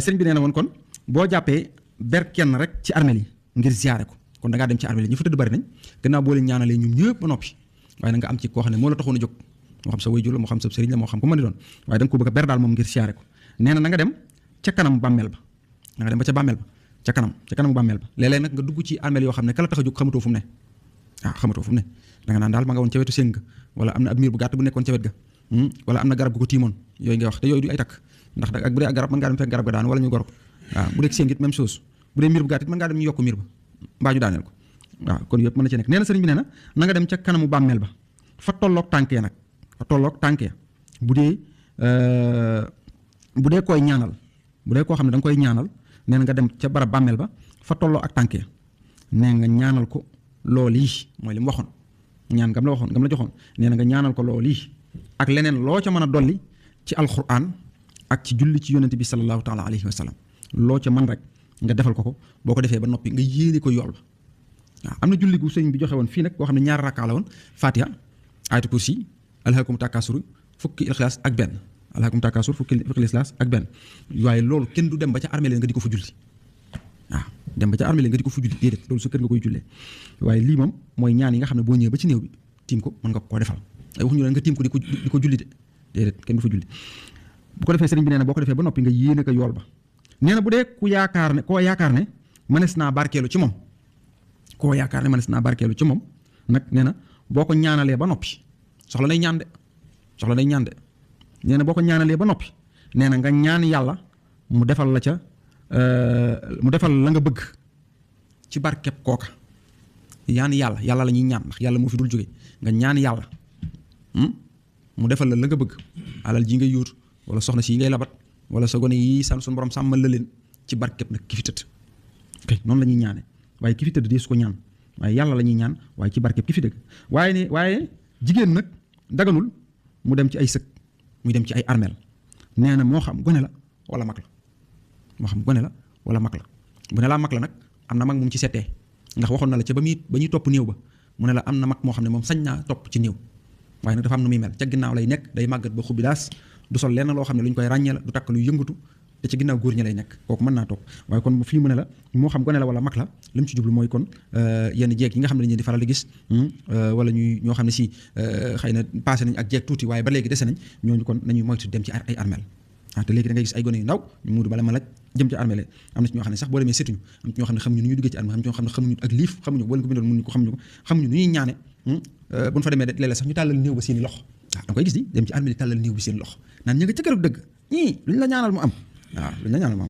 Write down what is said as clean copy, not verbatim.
sëriñ bi nee na woon kon boo jàppee ber kenn rek ci armeel yi ngir ziyaare ko kon da ngaa dem ci armeel yi ñu fa tëdd bari nañ gannaaw boo leen ñaanalee ñoom ñëpp ba noppi waaye na nga am ci koo xam ne moo la taxoon a jóg moo xam sa waajur la moo xam sa sëriñ la moo xam ko mën di doon waaye da nga ko bëgg a ber daal moom ngir ziyaare ko nee na nga dem ca kanam bàmmeel ba na nga dem ba ca bàmmeel ba ca kanam bàmmeel ba léeg-léeg nag nga dugg ci armeel yoo xam ne kala tax a jóg xamatoo fu mu ne xamatoo fu mu ne da nga naan daal ma nga woon ca wetu séng wala am na ab miir bu gàtt bu nekkoon ca wet ga wala am na garab gu ko tiimoon yooyu ngay wax te yooyu du ay takk ndax ak bu dee ak garab mën ngaa dem fekk garab ga daan wala ñu gor ko waaw bu dee séng it même chose bu dee miir bu gàtt it mën ngaa dem ñu yokk miir ba mbaa ñu daaneel ko waaw kon yëpp mën na ci nekk nee na sëriñ bi nee na nga dem ca kanamu bàmmeel ba fa tolloog tànkee nag fa tolloog tànkee bu dee koy ñaanal bu dee koo xam ne da nga koy ñaanal nee na nga dem ca barab bàmmeel ba fa tolloo ak tànkee nee nga ñaanal ko loolu yi mooy li mu waxoon ñaan gam la joxoon nee na nga ñaanal ko loolu yi ak leneen loo ca mën a dolli ci alquran ak ci julli ci yonente bi sallallahu taala alayhi wa sallam loo ca mën rek nga defal ko boo ko defee ba noppi nga yéene ko yool ba waaw am na julli gu sëñ bi joxe woon fii nag boo xam ne ñaari rakkaa la woon fatiha ayatul kursi alhaakum takaasur fukki ixlaas ak benn alhaakum takaasur fukki ixlaas ak benn waaye loolu kenn du dem ba ca armée nga di ko fa julli waaw dem ba ca armée nga di ko fa julli déedéet loolu sa kër nga koy jullee waaye lii moom mooy ñaan yi nga xam ne boo ñëwee ba ci néew bi tiim ko mën nga koo defal ay waxuñu ne nga tiim ko di ko julli de déedéet kenn du fa julli bu ko defee sëriñ bi nee na boo ko defee ba noppi nga yéene ko yool ba nee na bu dee koo yaakaar ne mënees naa barkeelu ci moom nag nee na boo ko ñaanalee ba noppi soxla nay ñaan de nee na boo ko ñaanalee ba noppi nee na nga ñaan yàlla mu defal la nga bëgg ci barkeb kooka yàlla la ñuy ñaan ndax yàlla moo fi dul jóge nga ñaan yàlla mu defal la nga bëgg alal ji ngay yóotu wala soxna si yi ngay labat wala sa gone yi suñu borom sàmmal la leen ci barkeb nag ki fi tëdd ok noonu la ñuy ñaane waaye ki fi tëdd dee su ko ñaan waaye yàlla la ñuy ñaan waaye ci barkeb ki fi dëgg waaye jigéen nag daganul mu dem ci ay sëg muy dem ci ay armeel nee na moo xam gone la wala mag la bu ne laa mag la nag am na mag mu ci settee ndax waxoon na la ca ba ñuy topp néew ba mu ne la am na mag moo xam ne moom sañ naa topp ci néew waaye nag dafa am na muy mel ca ginnaaw lay nekk day màggat ba xubbi daas du sol lenn loo xam ne lu ñu koy ràññee la du takk luy yëngatu te ci ginnaaw góor ñi lay nekk kooku mën naa toog waaye kon fii mu ne la moo xam gone la wala mag la li mu ci jublu mooy kon yenn jeeg yi nga xam ne dañu di faral di gis wala ñoo xam ne si xëy na passé nañ ak jeeg tuuti waaye ba léegi dese nañ ñooñu kon nañuy moytu dem ci ay armeel te léegi da ngay gis ay gone yu ndaw ñu muudu bala ma la jëm ci armeel am na ci ñoo xam ne sax boo demee setuñu am ci ñoo xam ne xamuñu nu ñuy duggee ci armeel am ci ñoo xam ne xamuñu ak liif xamuñu boo leen ko bindoon mënuñu ko xamuñu nu ñuy ñaane buñ fa demee léeg-léeg sax ñu tàllal néew ba seeni loxo waaw da nga koy gis di dem ci armeel yi tàllal néew bi seen loxo naan ña nga ca këru dëgg ñii luñ la ñaanal mu am waaw luñ la ñaanal mu am